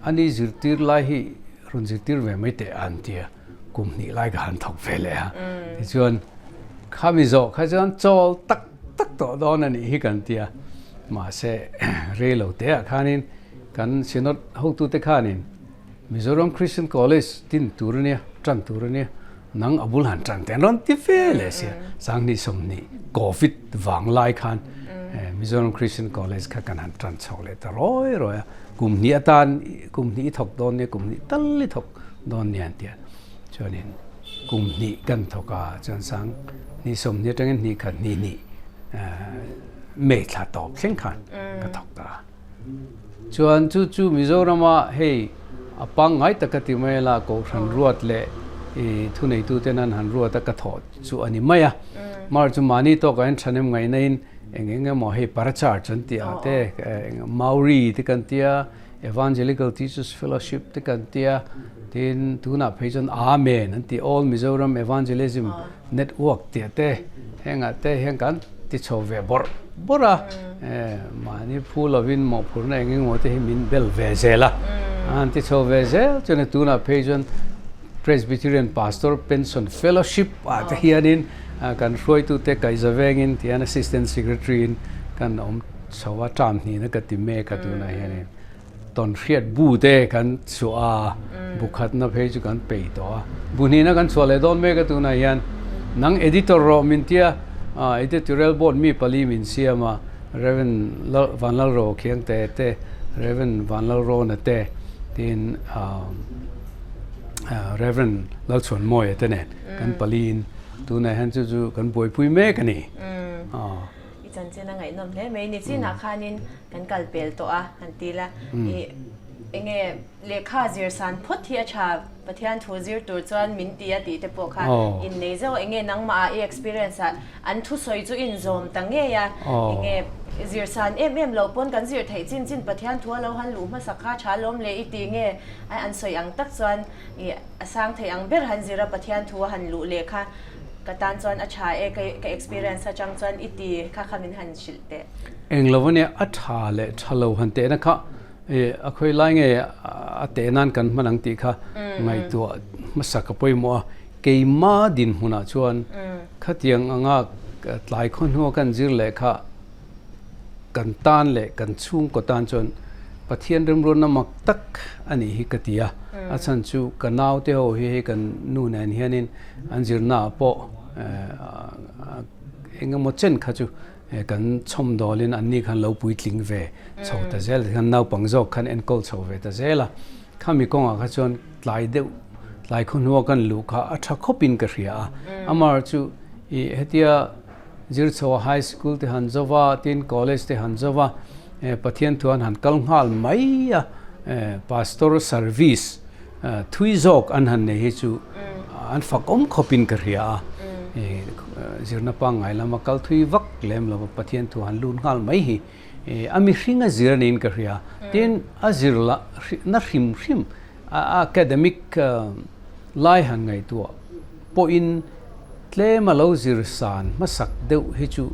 A ni zirtir lai hi rawn zirtir ve mai teh a an ti a, kum hnih lai ka han thawk ve leh a. Tichuan khami zawh kha chuan chawl tak tak tawh dawn a nih hi kan ti a, mahse rei lo te ah khanin kan Synod hotute khanin Mizoram Christian College din tur a nia, tan tur a nia, nang a bul han tan teh an rawn ti ve leh sia, 2020 Covid vang lai khan Mizoram Christian College kha kan han tan chho leh ta rawi rawi a. Kum hnih atan kum hnih i thawk dawn nia, kum hnih tal i thawk dawn nia an ti a. Chuanin kum hnih kan thawk a, chuan 2020 atangin hnih khat hnih hnih May thla tawp thleng khan ka thawk ta a. Chuan chu chu Mizorama hei a pangngai taka ti mai la Kohhran ruat leh i thuneituten an han ruat a ka thawh chu a ni mai a. Mar chu mahni tawkah hian thahnem ngaihnain Eng eng emaw hei Parachurch an tih ah te, Maori te kan tia, Evangelical Teachers Fellowship te kan tia, tin tunah phei chuan Amen an tih All Mizoram Evangelism Network tih te hengah te hian kan ti chho ve bawrh bawrh a, mahni phu lovin mawhphurhna eng eng emaw te hi min bel ve zel a, an ti chho ve zel chuan tunah phei chuan Presbyterian Pastor Pension Fellowship ah te hianin kan hruaitute kaihza vengin tihian Assistant Secretary in kan awm chho a, term hnihna ka ti mek a tunah hianin tawnhriat bu te kan chhuah a, bu khatna phei chu kan peih tawh a, bu hnihna kan chhuah leh dawn mek a tunah hian nang editor rawh min tia editorial board mi pali min siam a, Rev. Vanlalro Khiangte te, Rev. Vanlalrawna te tin Rev. Lalchhuanmawia te nen kan paliin tunah hian chu chu kan buaipui mek a ni. I chanchin a ngaihnawm hle mai. Nichinah khanin kan kal pel tawh a han ti la. I enge lehkha zir san phawt hi a tha Pathian thu zir tur chuan min ti a tih te pawh kha innei zauh a. Enge nangmah ah i experience ah an thusawi chu inzawm ta ngei a. Enge zir san em em loh pawn kan zir theih chin chin Pathian thu a lo han luh hmasak kha tha lawm le i ti nge an sawi ang tak chuan i A sang thei ang ber han zir a Pathian thu a han luh leh kha ka tan chuan a tha e, ka experience atang chuan i ti kha kha min han hrilh teh. Eng lo ania a tha leh tha lo han tehna kha a khawi lai nge a teh nan kan hman ang tih kha ngaihtuah hmasa ka pawimawh a, keima dinhmunah chuan khatiang anga tlai khaw hnua kan zir leh kha kan tan leh kan chhungkaw tan chuan. Pathian remruatna mak tak a nih hi ka ti a, a chhan chu ka naute ho hi hei kan nu nen hianin an zirnaah pawh eng emaw chen kha chu kan chhawmdawlin anni khan lo puitling ve chho ta zel a, tikhan naupang zawk khan enkawl chho ve ta zel a, khami kawngah kha chuan tlai deuh tlai khawhnua kan luh kha a tha khawpin ka hria a, amaherawhchu ih hetia Zirchhoa High School te han zo va, tin College te han zo va, Pathian thu an han kal nghal mai a, Pastor service thui zawk an han nei hi chu an fak awm khawpin ka hria a, zirna pangngai lama kal thui vak lem lo va Pathian thu han lut nghal mai hi a mihring a zir a niin ka hria. Tin a zir lah na hrim hrim a academic lai han ngaihtuah pawhin tlem a lo zir san hmasak deuh hi chu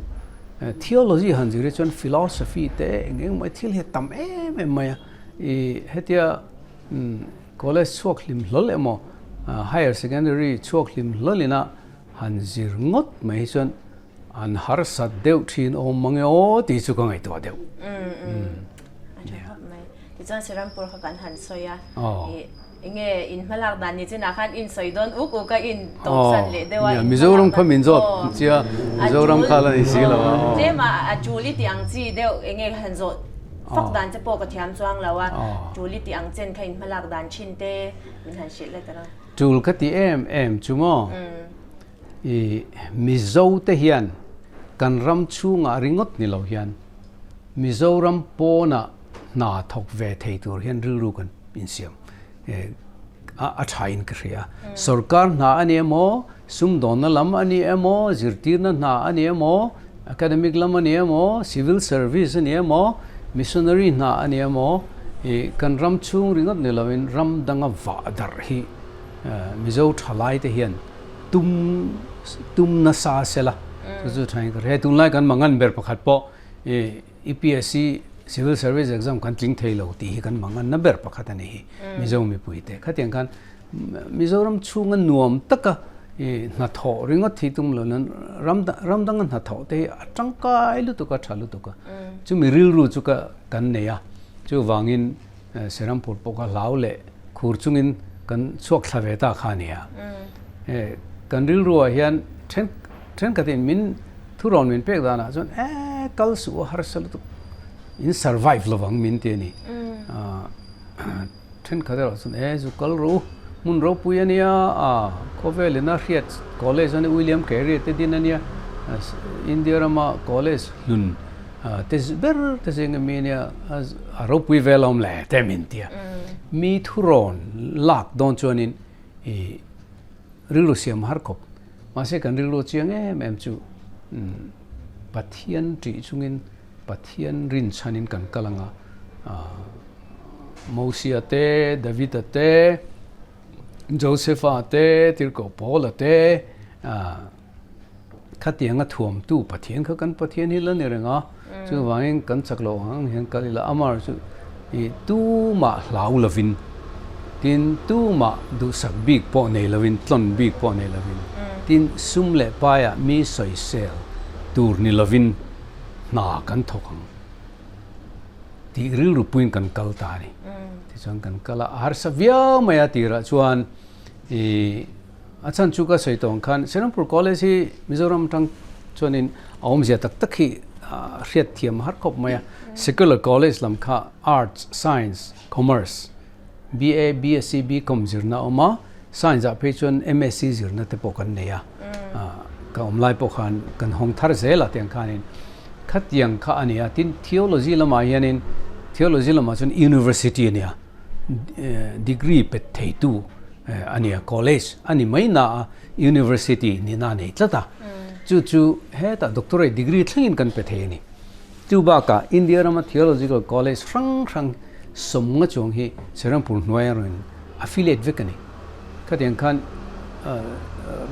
theology han zir hi chuan philosophy te eng eng mai thil hi a tam em em mai a, ih hetia college chhuak hlim hlawl emaw higher secondary chhuak hlim hlawl ina han zir ngawt mai hi chuan an harsat deuh thin awm mang e aw tih chu ka ngaihtuah deuh. A tha khawp mai. Tichuan Serampur kha kan han sawi a, ih Enge in hmalak dan ni chinah khan in sawi dawn uk uk a in tawpsan leh deuh a in Mizoram kha min zawt chia Mizoram kha la ni si lo a tlem a a tul i tih ang chi deuh enge han zawh fak dan che pawh ka thiam chuang lo a tul i tih ang chen kha in hmalak dan thin te min han hrilh let a. Tul ka ti em em chu maw i Mizo te hian kan ram chhungah ringawt ni lo hian Mizoram pawnah hna thawk ve thei tur hian rilru kan insiam a tha in ka hria. Sorkar hna a ni emaw, sumdawnna lam a ni emaw, zirtirna hna a ni emaw, academic lam a ni emaw, civil service a ni emaw, missionary hna a ni emaw, ih kan ram chhung ringawt ni lovin ram danga vah darh hi Mizo thalai te hian tum tum nasa sela chu chu tha in ka hria. Tunlai kan mangan ber pakhat pawh ih UPSC Civil Service Exam kan tling thei lo tih hi kan manganna ber pakhat a ni hi Mizo mipuite. Khatiang khan Mizoram chhunga nuam taka hnathawh ringawt hi tum lo nan ram ram danga hnathawh te hi a tangkai lutuk a, tha lutuk a. Chumi rilru chu ka kan nei a, chuvangin Serampur pawh kha hlau leh khur chungin kan chhuak thla ve ta kha a ni a. Kan rilruah hian then thenkhatin min Thurawn min pek danah chuan eh kal suh a harsa lutuk in survive lovang min ti a ni. Thenkhat erawh chuan eh zu kal rawh u hmun ropui a nia a khawvel ina hriat college a nia William Carey te din a nia India rama college hlun te ber te zinga mi a nia a ropui vel a awm le te min ti a. Mi thurawn lak dawn chuanin ih Rilru siam har khawp. Mahse kan rilru chiang em em chu Pathian ṭih chungin Pathian rinchhanin kan kal ang a, Mosia te, Davida te, Josepha te, Tirhkoh Paula te, Khatianga thuamtu Pathian kha kan Pathian hi la ni reng a, chuvangin kan chak loh ang ang hian kal ila amar chu ih tumah hlau lovin tin tumah duhsak bik pawh nei lovin tlawn bik pawh nei lovin tin sum leh paiah mi sawisel tur ni lovin hna kan thawk ang tih rilru puiin kan kal ta a ni. Tichuan kan kal a, a harsa viau mai a tirah chuan ih. A chhan chu ka sawi tawh ang khan Serampur College hi Mizoram atang chuanin a awmzia tak tak hi hriat thiam har khawp mai a. Secular College lam kha Arts, Science, Commerce, BA, BSc, BCom zirna a awm a, Science ah phei chuan MSc zirna te pawh kan nei a. Ka awm lai pawh khan kan hawng thar zel a tiang khanin khatiang kha a ni a. Tin, Theology lamah hianin Theology lamah chuan University a ni a, degree pet theitu a nia, college a ni mai na a, university nihna a nei tlat a, chu chu hetah doctorate degree thlengin kan pe thei a ni. Chu bakah India rama theological college hrang hrang sawmnga chuang hi Serampur hnuaia rawn affiliate vek a ni. Khatiang khan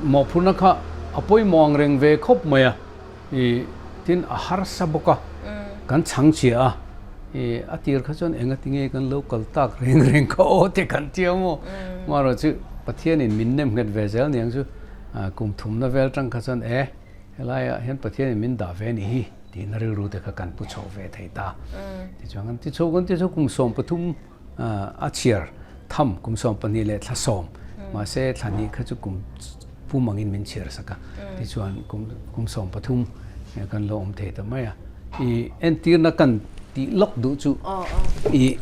mawhphurhna kha a pawimawh ang reng ve khawp mai a. I tin a harsa bawk a, kan chhang chhia a, i a tir kha chuan enga tinge kan lo kal tak reng reng kha aw te kan ti a maw. Marawh chu Pathianin min nem nghet ve zel niang chu kum thumna vel tang kha chuan e helaiah hian Pathianin min dah ve a nih hi Tihna rilru te kha kan pu chho ve thei ta. Tichuan kan ti chho kan ti chho kum 13 a chhiar tham kum 12 leh thla 10 mahse thla hnih kha chu kum pum angin min chhiar sak a. Tichuan kum kum 13 kan lo awm thei ta mai a. I entirna kan tih lawk duh chu i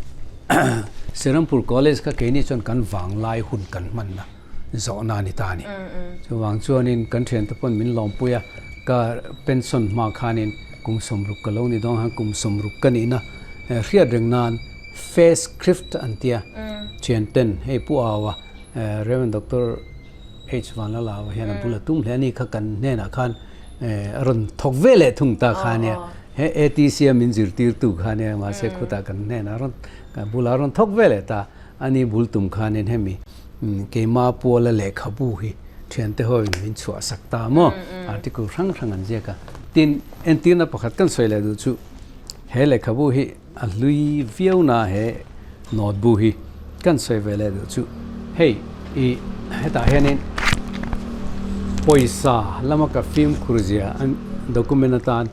Serampur College kha keini chuan kan vanglai hun kan hmanna zawhna a ni ta a ni. Chuvang chuanin kan thiante pawn min lawmpui a, ka pension hma khanin kum 60 ka lo ni dawn khan kum 60 ka nihna hriat reng nan face script an tia thianten hei Pu Aua Rev Doctor H Vanlalava hian a bul a tum hle a ni kha kan hnenah khan a rawn thawk ve leh thung ta kha ania he ATC a min zirtirtu kha ania mahse khutah kan hnenah a rawn bulah a rawn thawk ve leh ta a ni bul tum khanin hemi Keimah puala lehkhabu hi thiante hoin min chhuah sak ta maw? Article hrang hrang an ziak a. Tin, entirna pakhat kan sawi leh duh chu he lehkhabu hi a hlui viau na he note bu hi kan sawi ve leh duh chu hei i hetah hianin pawisa lama ka fimkhur zia an document atan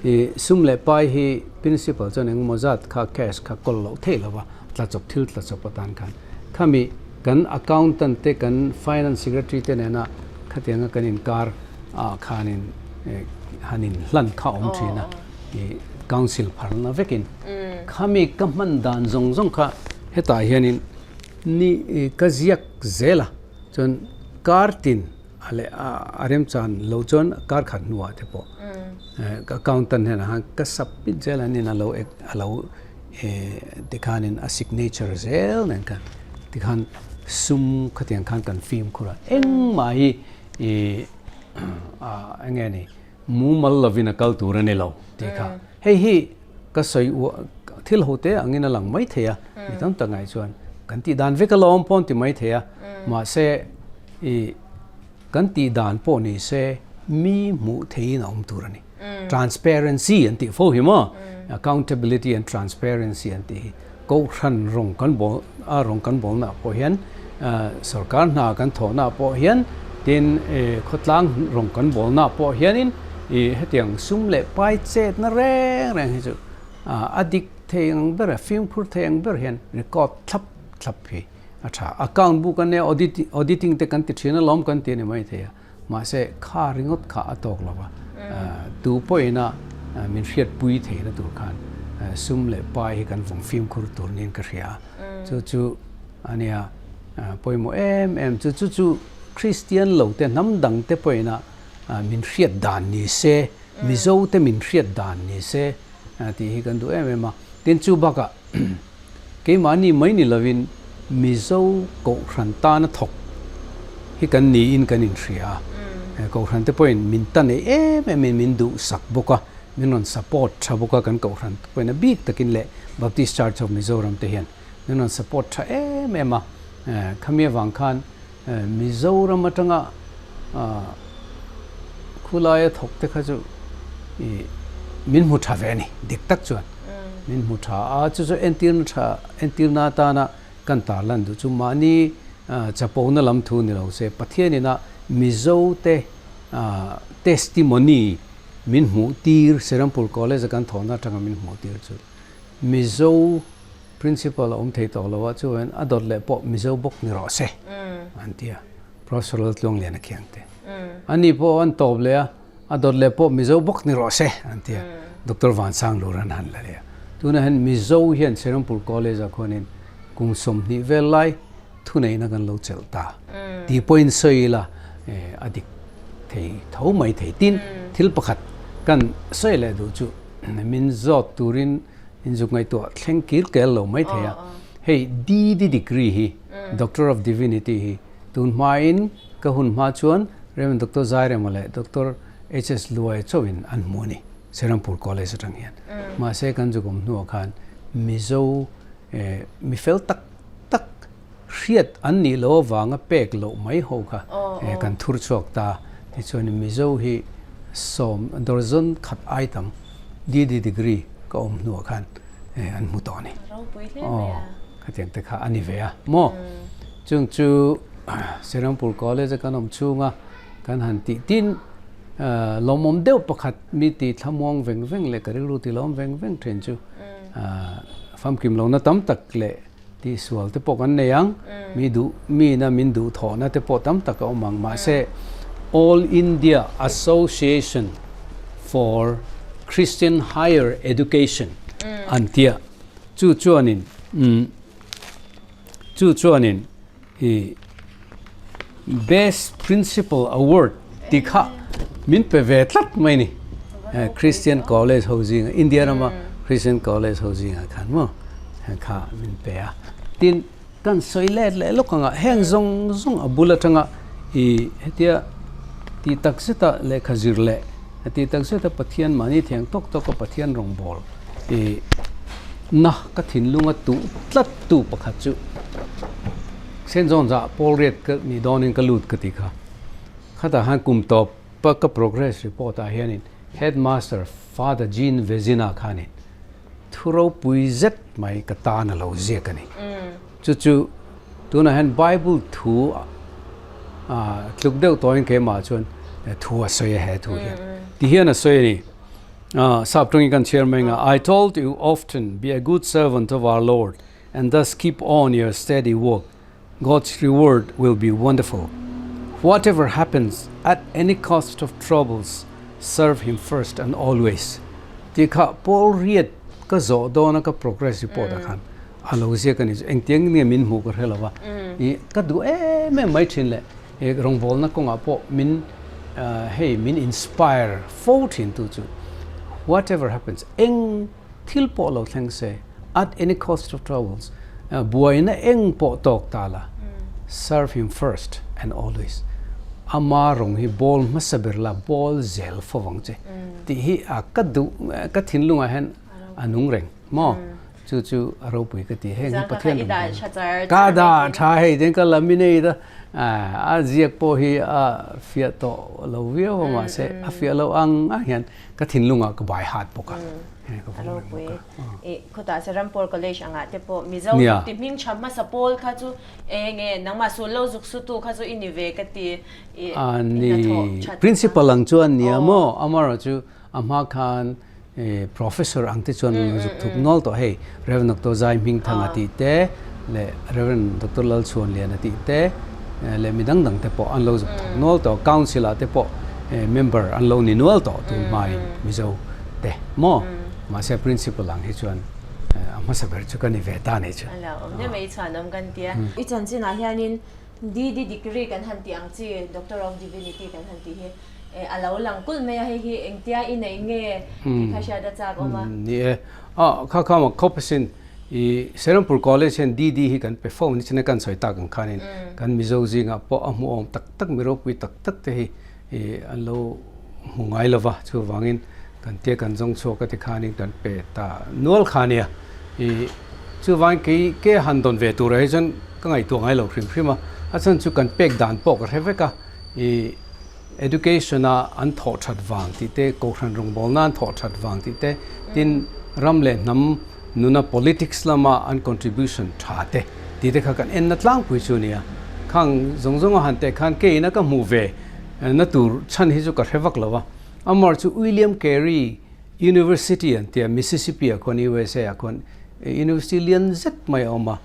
i sum leh pai hi principal chuan engemaw zat kha cash kha kawl loh theih lo va tla chawp thil tla chawp atan khan Khami kan accountant te kan finance secretary te nena khatianga kan inkar ah khanin han in hlan kha awm thin a, i council pharna vekin khami ka hman dan zawng zawng kha hetah hianin ni ka ziak zel a, chuan kar tin a leh a remchan lo chuan kar khat hnuah te pawh accountant hnenah khan ka submit zel a nin a lo a lo Tikhanin a signature zel nen khan tikhan sum khatiang khan kan fimkhur a, engmah hi ih eng nge ni mumal lovin a kal tur a ni lo tih kha hei hi ka sawi uah thil ho te angin a lang mai thei a, mi tam tak ngaih chuan kan tih dan vek alawm pawh an ti mai thei a, mahse ih Kan tih dan pawh ni se mi hmuh theihin a awm tur a ni. Transparency an tih fo hi maw? Accountability and transparency an tih hi Kohhran rawng kan bawl a rawng kan bawlnaah pawh hian sorkar hna kan thawhnaah pawh hian tin khawtlang rawng kan bawlnaah pawh hianin ih hetiang sum leh pai chetna reng reng hi chu a dik thei ang ber a fimkhur thei ang ber hian record thlap thlap hi A tha. Account book a nia audit auditing te kan ti thin alawm kan ti a ni mai thei a. Mahse kha ringawt kha a tawk lo va. Tu pawhin a min hriatpui theihna tur khan sum leh pai hi kan vawng fimkhur tur niin ka hria a. Chu chu a nia pawimawh em em chu chu chu Kristian lo te hnam dang te pawhin a min hriat dan ni se, Mizo te min hriat dan ni se tih hi kan duh em em a. Tin chu bakah Keimahni mai ni lovin Mizo Kohhran tana thawk hi kan niin kan inhria a. Kohhran te pawhin min ta nei em emin min duhsak bawk a, min rawn support tha bawk a kan Kohhran te pawhin a bik takin leh Baptist Church of Mizoram te hian min rawn support tha em em a. Khami avang khan Mizoram atanga khulaia thawk te kha chu min hmu tha ve a ni, dik tak chuan min hmu tha a, chu chu entirna tha entirna atana kan tarlan duh chu mahni chapona lam thu ni lo se Pathianina Mizo te testimony min hmuh tir Serampur College a kan thawhna atanga min hmuh tir chu Mizo Principal a awm thei tawh lo a, chuan a dawt leh pawh Mizo bawk ni rawh se an ti a, Professor Laltluangliana Khiangte. Ani pawh an tawp leh a, a dawt leh pawh Mizo bawk ni rawh se an ti a, Doctor Vansanglur an han la leh a. Tunah hian Mizo hian Serampur College ah khuanin kum 20 vel lai thuneihna kan lo chelh ta tih pawhin sawi ila a dik thei tho mai thei. Tin, thil pakhat kan sawi leh duh chu min zawt turin Inzuk ngaihtuah thleng kir kel lo mai thei a. Hei DD degree hi, Doctor of Divinity hi tun hmain ka hun hma chuan Rev. Doctor Zairema leh Doctor HS Luai chauhin an hmu a ni, Serampur College atang hian. Mahse kan zuk awm hnuah khan Mizo mi fel tak tak Hriat an nih loh avanga pek loh mai ho kha kan thur chhuak ta. Tichuan Mizo hi sawm dozen khat ai tam DD degree ka awm hnuah khan an hmu tawh a ni. Aw, khatiang te kha a ni ve a maw? Chung chu Serampur College a kan awm chhunga kan han tih tin. Lawmawm deuh pakhat mi ti thlamuang veng veng leh ka rilru ti lawm veng veng thin chu famkim lohna tam tak leh tihsual te pawh kan nei ang, mi duh mina min duh thawhna te pawh tam tak a awm ang. Mahse, All India Association for Christian Higher Education an tia, chu chuanin chu chuanin I Best Principal Award tih kha min pe ve tlat mai ni. Christian College ho zinga, India rama Christian College ho zinga khan maw kha min pe a. Tin, kan sawi let leh lawk anga heng zawng zawng a bul atanga i hetia tih tak zeta lehkha zir leh tih tak zeta Pathian mahni thiang tawk tawka Pathian rawngbâwl i na ka thinlunga tuh tlat tu pakhat chu Saint John's ah Paul riat ka nih dawnin ka lut ka ti kha. Khatah khan kum tawp ka progress report ah hianin Headmaster Father Jean Vezina khanin thu ropui zet mai ka tan a lo ziak a ni. Chu chu tunah hian Bible thu tluk deuh tawhin keimah chuan thu a sawi a he thu hian. Ti hian a sawi a ni. Sap tawngin kan chhiar mai anga, I told you often, be a good servant of our Lord and thus keep on your steady work, God's reward will be wonderful. Whatever happens, at any cost of troubles, serve Him first and always. Tih kha Paul riat ka zawh dawna ka progress report ah khan a lo ziak a ni chu. Engtiang nge min hmuh ka hre lo va, ih ka duh em em mai thin leh He rawngbawlna kawngah pawh min hei min inspire fo thin tu chu whatever happens eng thil pawh lo thleng se at any cost of troubles buaina eng pawh tawk ta la serve him first and always ama rawng hi bawl hmasa ber la bawl zel fo vang che tih hi a ka duh ka thinlungah hian a nung reng maw. Chu chu a ropui ka ti heng hi Pathian rawng bawlna ka dah tha hei tin ka laminate a a ziak pawh hi a fiah tawh lo viau a mahse a fiah loh ang ang hian ka thinlungah ka bai hat bawk a a ropui i khawtah Serampore College angah te pawh Mizo ti hming tha hmasa pawl kha chu eng nge nangmah sul lo zuk su tu kha chu i ni ve ka ti i hnathawh that Principal ang chuan nia maw amaherawhchu A hma khan Professor ang te chuan an zuk thuk nual tawh hei, Rev Doctor Zai Hmingthanga tih te leh Rev Doctor Lalchhuanliana tih te leh mi dang dang te pawh an lo zuk thuk nual tawh. Council ah te pawh member an lo ni nual tawh tun hmain Mizo te maw? Mahse Principal ang hi chuan a hmasa ber chu ka ni ve ta nei chu. A lo awm hle mai chhuanawm kan tia. I chanchinah hianin DD degree kan han tih ang chi, Doctor of Divinity kan han tih hi A lo lang kulh mai a, hei hi engtia i neih nge tih kha hriat a chak awm a. Ni e, a kha kha mak khawp asin, i Serampur College hian DD hi kan pe fo ni china kan sawi tak ang khanin kan Mizo zingah pawh a hmuhawm tak tak mi ropui tak tak te hi i an lo hmu ngai lo va, chuvangin kan tia kan zawng chhuak a ti khanin kan pe ta nual kha nia, i chuvangin kei ke han dawn ve turah hi chuan ka ngaihtuah ngai lo hrim hrim a, a chhan chu kan pek dan pawh ka hre vek a, i. Education a an thawh that vang tih te, Kohhran rawngbawlna an thawh that vang tih te, tin ram leh hnam nuna politics lama an contribution tha te tih te kha kan enna tlangpui chu a ni a. Khang zawng zawnga han teh khan keina ka hmuh ve na tur chhan hi chu ka hre vak lo a. Amar chu William Carey University an tia Mississippi ah khuan USA ah khuan University lian zet mai a awm a,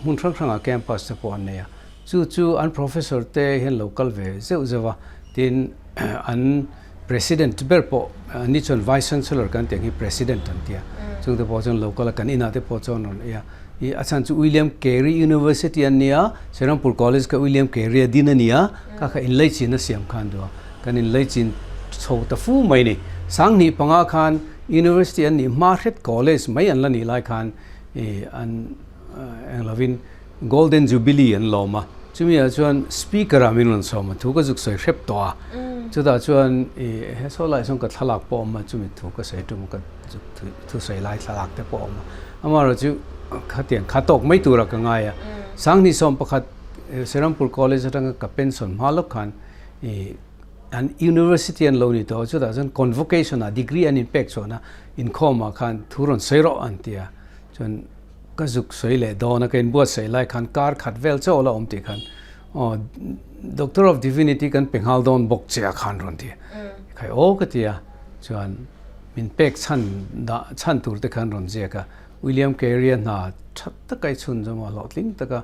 hmun hrang hrangah campus te pawh an nei a. Chu chu an professor te hian lo kal ve zeuh zeuh a, tin an president ber pawh ni chuan vice chancellor kan tih ang hi president an ti a, chung te pawh chuan lo kal a, kan inah te pawh chuan rawn ei a, ih a chhan chu William Carey University an nia, Serampur College kha William Carey a din a nia, kha kha inlaichin a siam khan duh a, kan inlaichin chho ta fu mai ni. Sanghnih panga khan University an nih hma hret college mai an la nih lai khan ih an eng lovin Golden Jubilee an lawm a, chumi ah chuan Speaker ah min rawn sawm a, thu ka zuk sawi hrep tawh a, chutah chuan ih he saw lai sawn ka thlalak pawh a awm a, chumi thu ka sawi tum ka zuk thu sawi lai thlalak te pawh a awm a, amaherawh chu khatiang kha tawk mai tura ka ngai a, Sanghnih 11 Serampur College atanga ka pension hma lawk khan ih an University an lo ni tawh a, chutah chuan convocation ah degree an inpek chhuahna inkhawm ah khan thu rawn sawi rawh an ti a, chuan. Ka zuk sawi leh dawn a, ka inbuatsaih lai khan kar khat vel chauh la awm tih khan Aw Doctor of Divinity kan pe nghal dawn bawk che a khan rawn ti a. Khai aw ka ti a, chuan min pek chhan dah chhan tur te khan rawn ziak a. William Carey-a hna tha taka i chhun zawm a, hlawhtling taka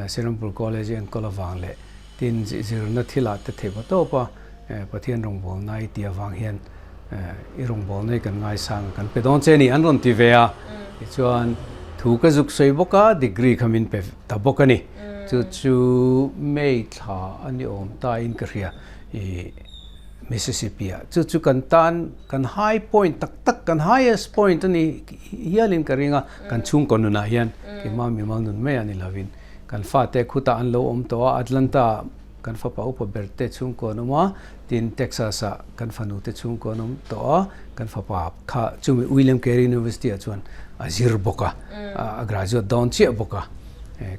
Serampore College-i enkawl avang leh tin zirna thilah te theih va tawp a, Pathian rawngbawlna i tih avang hian i rawngbawlna hi kan ngaisang a, kan pe dawn che a ni an rawn ti ve a. Tichuan thu ka zuk sawi bawk a, degree kha min pe ta bawk a ni. Chu chu May thla a ni awm ta in ka hria i Mississippi ah. Chu chu kan tan kan high point tak tak, kan highest point a ni hialin ka ring a, kan chhungkaw nunah hian keimah mimal nun mai a ni lovin kan fate khutah an lo awm tawh a, Atlanta ah Kan fapa upa ber te chhungkaw an awm a, tin Texas ah kan fanu te chhungkaw an awm tawh a, kan fapa kha chumi William Carey University ah chuan a zir bawk a, a graduate dawn chiah bawk a.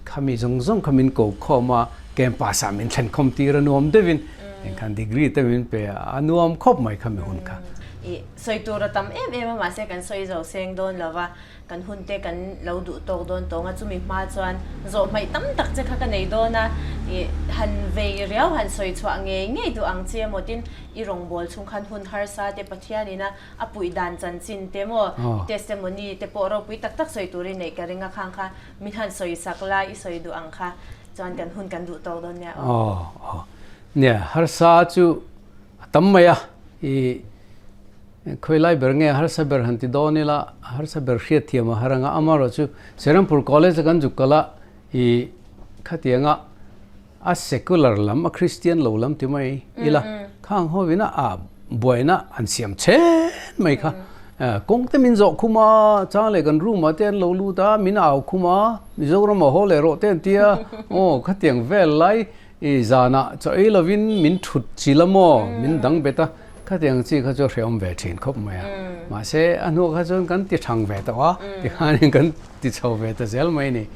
Khami zawng zawng kha min ko khawm a, campus ah min thlen khawm tir a nuam deuhin, engkhan degree te min pe a, a nuam khawp mai khami hun kha. I sawi tur a tam em em a, mahse kan sawi zo seng dawn lo va, Kan hun te kan lo duh tawk dawn tawng a, chumi hma chuan zawh hmaih tam tak che kha ka nei dawn a, i han vei riau han sawi chhuah ngei ngei duh ang che maw tin i rawngbâwl chhung khan hun harsa te Pathianin a a puih dan chanchin te maw i testimony te pawh ropui tak tak sawi turin neih ka ring a, khang kha min han sawi sak la i sawi duh ang kha chuan kan hun kan duh tawk dawn nia aw. Aw aw nia harsa chu a tam mai a, i Khawilai ber nge harsa ber han ti dawn ila, harsa ber hriatthiam a har anga, amaherawhchu Serampur College a kan zuk kal a, i khatianga a secular lam, a Christian lo lam ti mai ila, khang hovin a buaina an siam chhen mai kha. Kawng te min zawh khum a, chang leh kan room ah te an lo lut a, min au khum a, Mizoram ah haw leh rawh te an ti a, aw khatiang vel lai I zanah chaw ei lovin min thut chil a maw, min dang bet a, khatiang chi kha chu a hrehawm ve thin khawp mai a. Mahse, a hnuah kha chuan kan ti thang ve tawh a, tikhanin kan ti chho ve ta zel mai a ni.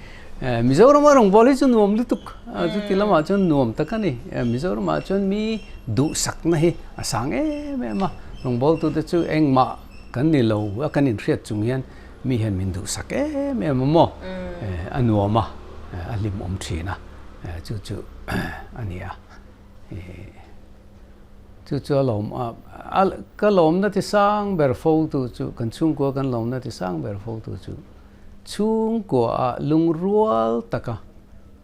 Mizorama rawngbâwl hi chu nuam lutuk, chuti lamah chuan nuam tak a ni. Mizoramah chuan mi duhsakna hi a sang em em a, rawngbâwltute chu engmah kan ni lo a, kan inhriat chung hian mi hian min duhsak em em a maw, a nuam a, a hlimawm thin a. Chu chu a ni a, chu chu a lawm a, ka lawmna ti sang ber fo tu chu, kan chhungkua kan lawmna ti sang ber fo tu chu chhungkua ah lungrual taka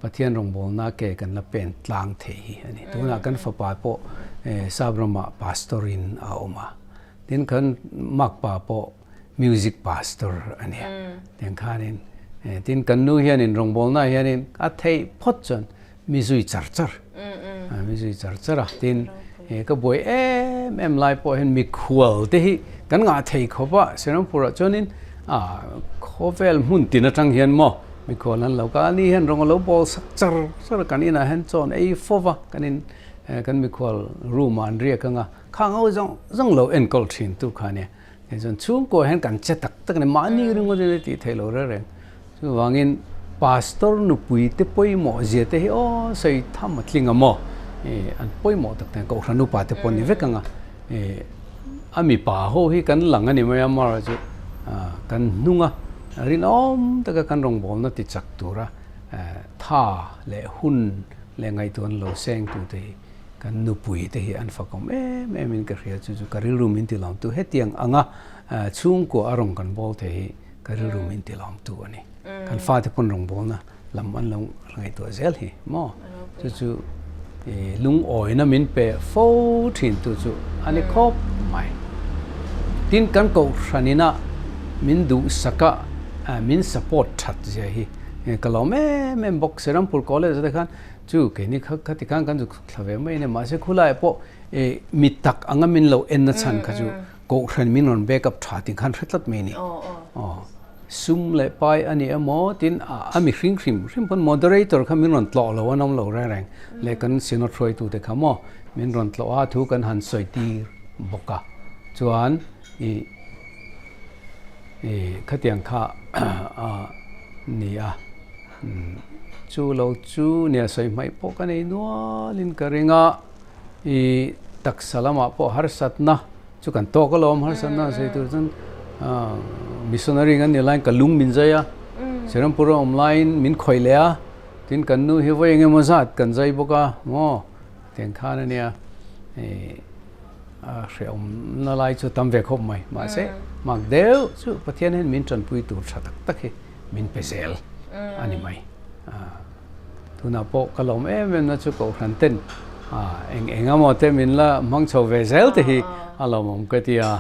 Pathian rawngbawlna ke kan la pen tlang thei hi a ni. Tunah kan fapa pawh Sap ramah pastor in a awm a, tin kan makpa pawh Music Pastor a nia. Tiang khanin tin kan nu hianin rawngbawlna hianin a theih phawt chuan mi zui char char mi zui char char a. Tin ka buai em em lai pawh hian mikhual te hi kan ngah thei khawp a Serampur ah chuanin a khawvel hmun tin atang hian maw mikhual an lo kal a ni hian rawng a lo bawl sak char char a kan inah hian chawn ei fo va kan in kan mikhual room ah an riak anga khang ho zawng zawng lo enkawl thin tu kha nia. Hei chuan chhungkaw hian kan che tak tak a ni, mahni ringawt in a tih theih loh reng reng. Chuvangin pastor nupui te pawimawh zia te hi aw sawi tham a tling a maw? Ih an pawimawh tak tak Kohhran upa te pawh a ni vek ang a, ih a mipa ho hi kan lang a ni mai a, amaherawhchu chu kan hnung a rinawm taka kan rawngbawlna ti chak tura tha leh hun leh ngaihtuahna lo seng tute hi Kan nupui te hi an fakawm em em in ka hria chu chu ka rilru min ti lawm tu hetiang anga chhungkua a rawng kan bawl thei hi ka rilru min ti lawm tu a ni. Kan fate pawn rawng bawlna lam an lo ngaihtuah zel hi maw chu chu lungawina min pe fo thin tu chu a ni khawp mai. Tin kan kohhran ina min duhsak a min support that zia hi ka lawm em em bawk. Serampur College te khan Chu keini kha khati khan kan zuk thla ve mai a ni. Mahse khulaiah pawh eh mi tak anga min lo en na chhan kha chu Kohhran min rawn back up tha tih khan hre tlat mai a ni. Aw sum leh pai a ni emaw tin a mi hring hrim hrim pawn moderator kha min rawn tlawh lo an awm lo reng reng leh kan synod hruaitute kha maw min rawn tlawh a thu kan han sawi tir bawk a. Chuan ih ih khatiang kha a ni a. Chu lo chu nia sawi hmaih pawh ka nei nualin ka ring a, i taksa lamah pawh harsatna chu kan tawk alawm, harsatna sawi tur chuan missionary kan nih laiin ka lung min zai a, Serampur a awm laiin min khawih leh a, Tin kan nu hi vawi engemaw zat kan zai bawk a maw tiang khan a nia ih a hrehawmna lai chu tam ve khawp mai mahse mak deuh chu Pathian hian min tanpui tur tha tak tak hi min pe zel a ni mai. Tunah pawh ka lawm em em na chu Kohhran ten eng eng emaw te min la hmang chho ve zel te hi a lawmawm ka ti a,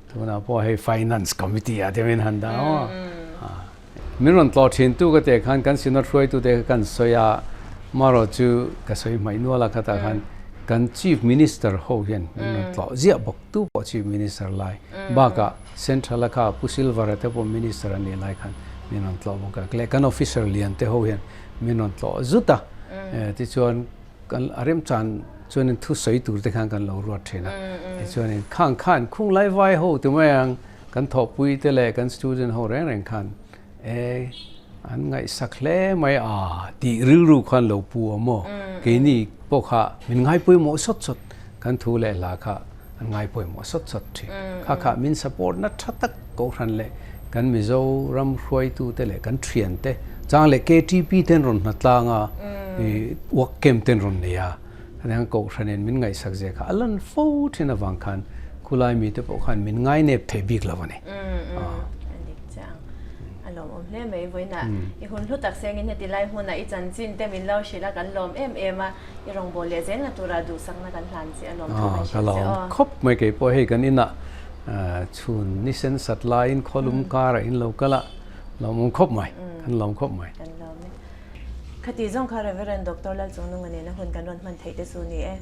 tunah pawh hei Finance Committee ah te min han dah a, min rawn tlawh thin tu ka teh khan kan Synod hruaitu te kha kan sawi a, marawh chu ka sawi hmaih nual a khatah khan kan Chief Minister ho hian min rawn tlawh ziah bawk tu pawh Chief Minister lai bakah Central a kha Pu Silver-a te pawh Minister a nih lai khan min rawn tlawh bawk a, leh kan Officer lian te ho hian min rawn tlawh zut a, tichuan kan a remchan chuanin thu sawi tur te khan kan lo ruat thin a, tichuanin khang khan khung lai vai ho ti mai ang kan thawhpui te leh kan student ho reng reng khan e an ngaihsak hle mai a tih rilru khan lo pu a maw keini pawh kha min ngaipawimawh sawt sawt kan thu leh hla kha an ngaipawimawh sawt sawt thin. Kha kha min support na tha tak Kohhran leh kan Mizoram hruaitute leh kan thiante chang leh KTP ten rawn hna tlang a, work camp ten rawn nei a, hetiang Kohhranin min ngaihsak zia kha a lan fo thin avang khan khulai mite pawh khan min ngainep thei bik lo a ni. A lawmawm hle mai vawiinah i hun hlu tak sengin heti lai hmunah i chanchin te min lo hrilh a kan lawm em em a. I rawngbâwl leh zel na tura duhsakna kan hlan che a lawm thu kan hrilh che aw. Ka lawm khawp mai kei pawh hei kan inah chhun ni sen sat laiin khawlum karah in lo kal a, lawmawm khawp mai, kan lawm khawp mai. Kan lawm e. Khati zawng kha Reverend Doctor Lalchungnunga nena hun kan rawn hman theih te chu ni e.